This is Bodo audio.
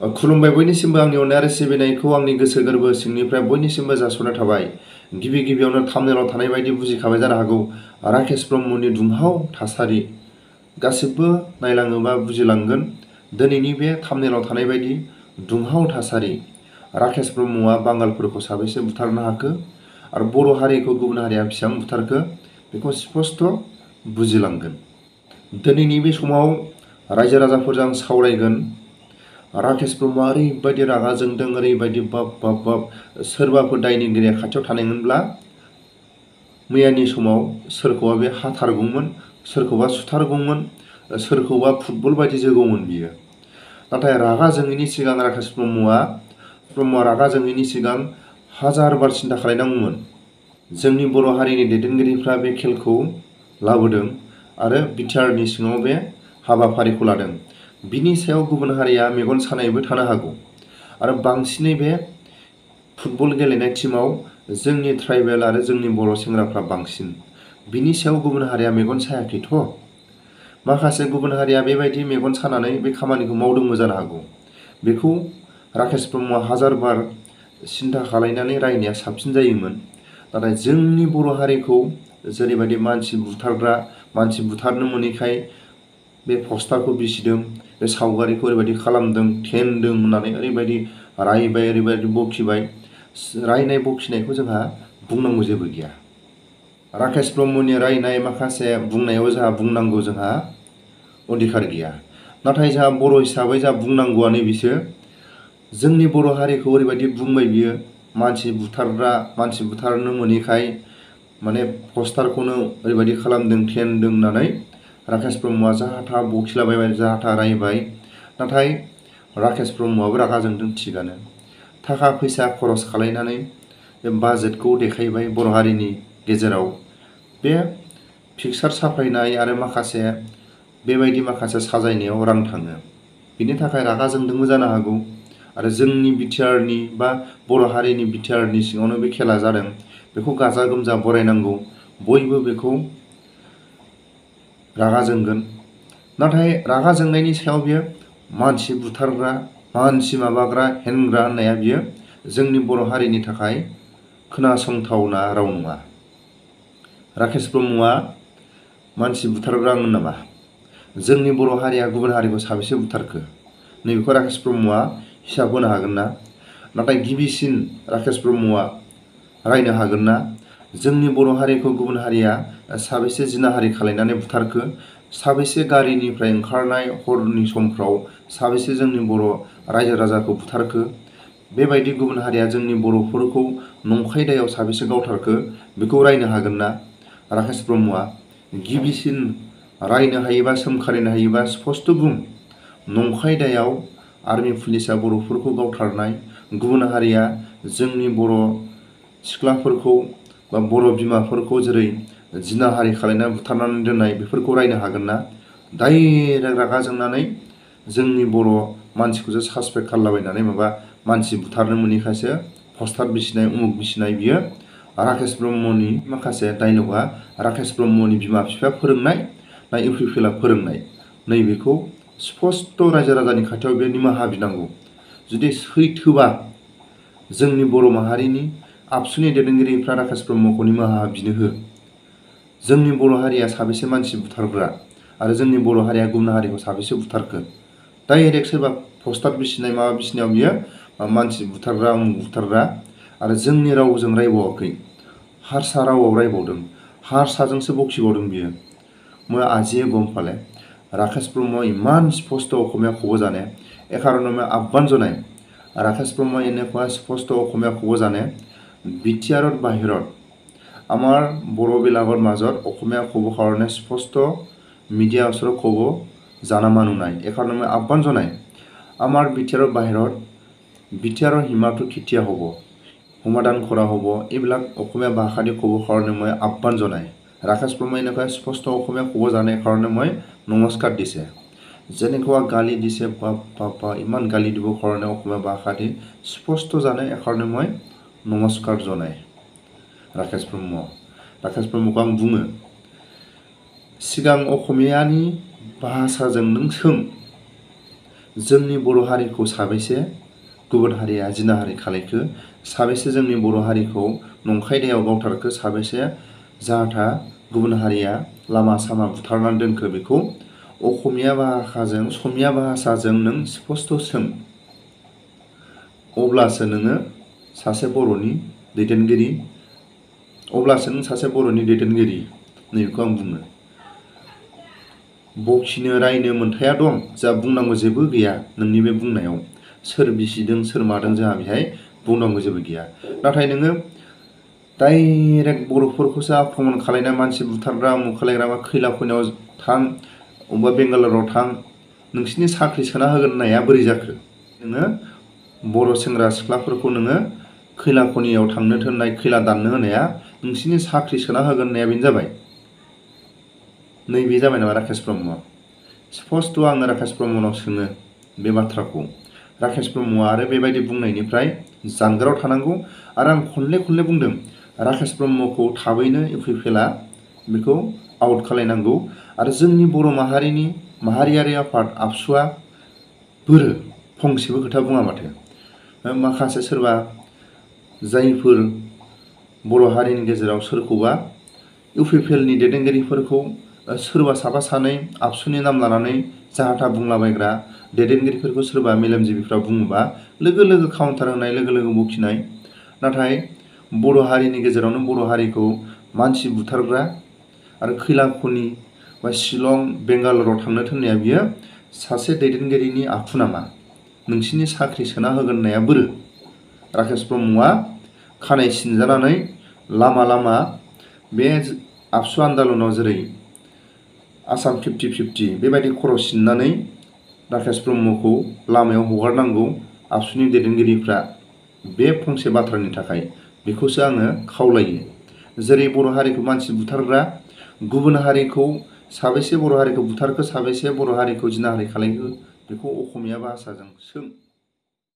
खुलुमबाय बयनिसिमबो आंनि अननाय आरो सिबिनायखौ आंनि गोसो गोरबो सिंनिफ्राय बयनिसिमबो जासिहरनाय थाबाय। गिबियावनो थाम्बनेलाव थानाय बायदि बुजिखाबाय जानो हागौ राकेश ब्रह्मनि दुंहाव थासारि गासिबो नायलाङोबा बुजिलांगोन। दिनैनि बे थाम्बनेलाव थानाय बायदि दुंहाव थासारि राकेश ब्रह्मआ बांगालफोरखौ साबेसे बुथारनो हाखो आरो बर' हारिखौ गुबुन हारिया बेसेबां बुथारखो बेखौ स्पष्ट बुजिलांगोन। दिनैनि बे समाव रायजो राजाफोरजों सावरायगोन। राकेश ब्रह्मआ ओरैबायदि रागा जोंदों, ओरैबायदि बाब सोरबाफोर दायनिगिरिया खाथियाव थानायमोनब्ला मैयानि समाव सोरखौबा बे हाथारगौमोन, सोरखौबा सुथारगौमोन, सोरखौबा फुटबल बायदि जोगौमोन बियो। नाथाय रागा जोङैनि सिगां राकेश ब्रह्मआ रागा जोङैनि सिगां हाजार बार सिन्था खालामनांगौमोन। जोंनि बर' हारिनि दैदेनगिरिफ्रा बे खेलखौ लाबोदों आरो बिटिआरनि सिङाव बे हाबाफारिखौ लादों। बिनि सायाव गुबुन हारिया मेगन सानायबो थानो हागौ आरो बांसिनै बे फुटबल गेलेनाय टीमाव जोंनि ट्राइबेल आरो जोंनि बर' सेंग्राफ्रा बांसिन। बिनि सायाव गुबुन हारिया मेगन सायाखैथ'। माखासे गुबुन हारिया बेबायदि मेगन सानानै बे खामानिखौ मावदोंबो जानो हागौ। बेखौ राकेश ब्रह्मआ हाजार बार सिन्था खालायनानै रायनाया साबसिन जायोमोन। नाथाय जोंनि बर' हारिखौ जेरैबायदि मानसि बुथारनो मोनैखाय बे पस्टारखौ बिसिदों, बे सावगारिखौ ओरैबायदि खालामदों, थेनदों होननानै ओरैबायदि रायबाय, ओरैबायदि बखिबाय। रायनाय बखिनायखौ जोंहा बुंनांगौ जेबो गैया। राकेश ब्रह्मनि रायनाय माखासे बुंनायाव बुंनांगौ जोंहा अधिकार गैया। नाथाय जोंहा बर' हिसाबै बुंनांगौआनो बिसो। जोंनि बर' हारिखौ ओरैबायदि बुंबाय बियो, मानसि बुथारनो मोनैखाय माने पस्टारखौनो ओरैबायदि खालामदों, थेनदों होननानै राकेश ब्रह्मआ जाहा थाहा बखिलाबायबाय, जाहा थाहा रायबाय। नाथाय राकेश ब्रह्मआबो रागा जोंदों थिगानो। थाखा फैसा खरस खालायनानै बे बाजेटखौ देखायबाय बर' हारिनि गेजेराव। बे पिकचार साफायनाय आरो बेबायदि माखासे साजायनायाव रां थाङो। बिनि थाखाय रागा जोंदोंबो जानो हागौ। आरो जोंनि बिटिआरनि बा बर' हारिनि बिटिआरनि सिङावनो बे खेला जादों। बेखौ गाजा गोमजा बरायनांगौ। बयबो बेखौ रागा जोंगोन। नाथाय रागा जोंनायनि सायाव बियो मानसि बुथारग्रा, मानसि माबाग्रा, हेनग्रा होननाया बियो जोंनि बर' हारिनि थाखाय खोनासंथावना राव नङा। राकेश ब्रह्मआ मानसि बुथारग्रामोन नामा? जोंनि बर' हारिया गुबुन हारिखौ साबेसे बुथारखो? नैबेखौ राकेश ब्रह्मआ हिसाब होनो हागोन ना? नाथाय गिबिसिन राकेश ब्रह्मआ रायनो हागोन ना? जोंनि बर' हारिखौ गुबुन हारिया साबेसे जिनाहारि खालायनानै बुथारखो? साबेसे गारिनिफ्राय ओंखारनाय हरनि समफ्राव साबेसे जोंनि बर' रायजो राजाखौ बुथारखो? बेबायदि गुबुन हारिया जोंनि बर'फोरखौ नंखाय दायाव साबेसे गावथारखो? बेखौ रायनो हागोन ना राकेश ब्रह्मआ? गिबिसिन रायनो हायोबा, सोमखारिनो हायोबा स्पष्ट बुं। नंखाय दायाव आर्मि पुलिसा बर'फोरखौ गावथारनाय, गुबुन हारिया जोंनि बर' सिख्लाफोरखौ बा बर' बिमाफोरखौ जेरै जिनाहारि खालायनानै बुथारनानै दोननाय, बेफोरखौ रायनो हागोन ना? डाइरेक्ट रागा जोंनानै जोंनि बर' मानसिखौसो सासपेक्ट खालामलाबायनानै मानसि बुथारनो मोनैखायसो पस्टार बिसिनाय, उमुक बिसिनाय, बियो राकेश ब्रह्मनि माखासे डाइलगा राकेश ब्रह्मनि बिमा बिफाया फोरोंनाय ना इउपिपिएलआ फोरोंनाय? नैबेखौ स्पष्ट रायजो राजानि खाथियाव बे निमाहा बिनांगौ। जुदि सैथोबा जोंनि बर' माहारिनि आबसुनि दैदेनगिरिफ्रा राकेश ब्रह्मखौ निमाहा बिनो हो। जोंनि बर' हारिया साबेसे मानसि बुथारग्रा आरो जोंनि बर' हारिया गुबुन हारिखौ साबेसे बुथारखो? डाइरेक्ट सोरबा पस्टार बिसिनाय, माबा बिसिनायाव बियो मानसि बुथारग्रा, उमुक बुथारग्रा आरो जोंनि रावजों रायबावाखै, हारसा रावाव रायबावदों, हारसाजोंसो बखिबावदों बियो। मैं आजिए गम पाले राकेश ब्रह्म इमान स्पष्ट अসমীয়া ক'ব জানে। একাৰণে মই আহ্বান জনাই ৰাকেশ ব্ৰহ্মই এনেকুৱা স্পষ্ট অসমীয়া ক'ব জানে। বিটিআৰৰ বাহিৰত আমাৰ বড়োবিলাকৰ মাজত অসমীয়া ক'ব কাৰণে স্পষ্ট মিডিয়াৰ ওচৰত ক'ব জানা মানুহ নাই। একাৰণে মই আহ্বান জনাই আমাৰ বিটিআৰৰ বাহিৰত বিটিআৰৰ সীমাটো কেতিয়া হ'ব, সমাধান কৰা হ'ব, এইবিলাক অসমীয়া ভাষাদি ক'ব কাৰণে মই আহ্বান জনাই। ৰাকেশ ব্ৰহ্মই এনেকুৱা স্পষ্ট অসমীয়া ক'ব জানে কাৰণে মই নমস্কাৰ দিছে। যেনেকুৱা গালি দিছে, বাপ ইমান গালি দিব কাৰণে অসমীয়া ভাষাদি স্পষ্ট জানে, একাৰণে মই নমস্কাৰ জনাই राकेश ब्रह्मखौ आं बुङो, सिगां असमियानि भाषाजों नों सों, जोंनि बर' हारिखौ साबेसे गुबुन हारिया जिनाहारि खालायखो, साबेसे जोंनि बर' हारिखौ नंखाय दायाव गावथारखो, साबेसे जाहाथा गुबुन हारिया लामा सामा बुथारनानै दोनखो, बेखौ असमिया भाषाजों नों स्पष्ट सों। अब्लासो नोङो सासे बर'नि दैदेनगिरि नैबेखौ आं बुङो। बखिनो रायनो मोन्थाया दं, जा बुंनांगौ जेबो गैया नोंनि बे बुंनायाव। सोर बिसिदों सोर मादों जोंहा बेहाय बुंनांगौ जेबो गैया। नाथाय नोङो डाइरेक्ट बर'फोरखौसो आक्रमण खालायना मानसि बुथारग्रा उमुख खालायग्रा बा खैला खनियाव थां, अबेबा बेंगालराव थां, नोंसिनि साख्रि सोना होगोन होननाया बोरै जाखो? नोङो बर' सेंग्रा सिख्लाफोरखौ नोङो खैला खनियाव थांनो थोननाय, खैला दाननो होनाया नोंसिनि साख्रि सोना होगोन होननाया बेनो जाबाय। नैबे जाबाय नामा राकेश ब्रह्मआ? स्पष्ट आङो राकेश ब्रह्मनाव सोङो बे बाथ्राखौ। राकेश ब्रह्मआ आरो बेबायदि बुंनायनिफ्राय जानगाराव थानांगौ। आरो आं खनले बुंदों, राकेश ब्रह्मखौ थाबैनो इउपिपिएलआ बेखौ आउट खालायनांगौ। आरो जोंनि बर' माहारियारि आफाद आबसुआ बोरो फंसेबो खोथा बुङा माथो। माखासे सोरबा जायफोर बर' हारिनि गेजेराव सोरखौबा इउपिपिएलनि दैदेनगिरिफोरखौ सोरबा साफा सानै आबसुनि नाम लानानै जाहाथा बुंलाबायग्रा दैदेनगिरिफोरखौ सोरबा मेलेमजिबिफ्रा बुङोबा लोगो काउन्टार होनाय, लोगो बखिनाय। नाथाय बर' हारिनि गेजेरावनो बर' हारिखौ मानसि बुथारग्रा आरो खैला खनि बा शिलं बेंगालराव थांनो थोननाया बियो सासे दैदेनगिरिनि आखु नामा? नोंसिनि साख्रि सोना होगोन होननाया बोरो? राकेश ब्रह्मआ खानाय सिनजानानै लामा बे आबसु आन्दलनाव जेरै आसाम 50-50 बेबायदि खर' सिननानै राकेश ब्रह्मखौ लामायाव हगारनांगौ आबसुनि दैदेनगिरिफ्रा बे फंसे बाथ्रानि थाखाय। बेखौसो आङो खावलायो। जेरै बर' हारिखौ मानसि बुथारग्रा, गुबुन हारिखौ साबेसे बर' हारिखौ बुथारखो, साबेसे बर' हारिखौ जिनाहारि खालामखो, बेखौ असमिया भाषाजों सों।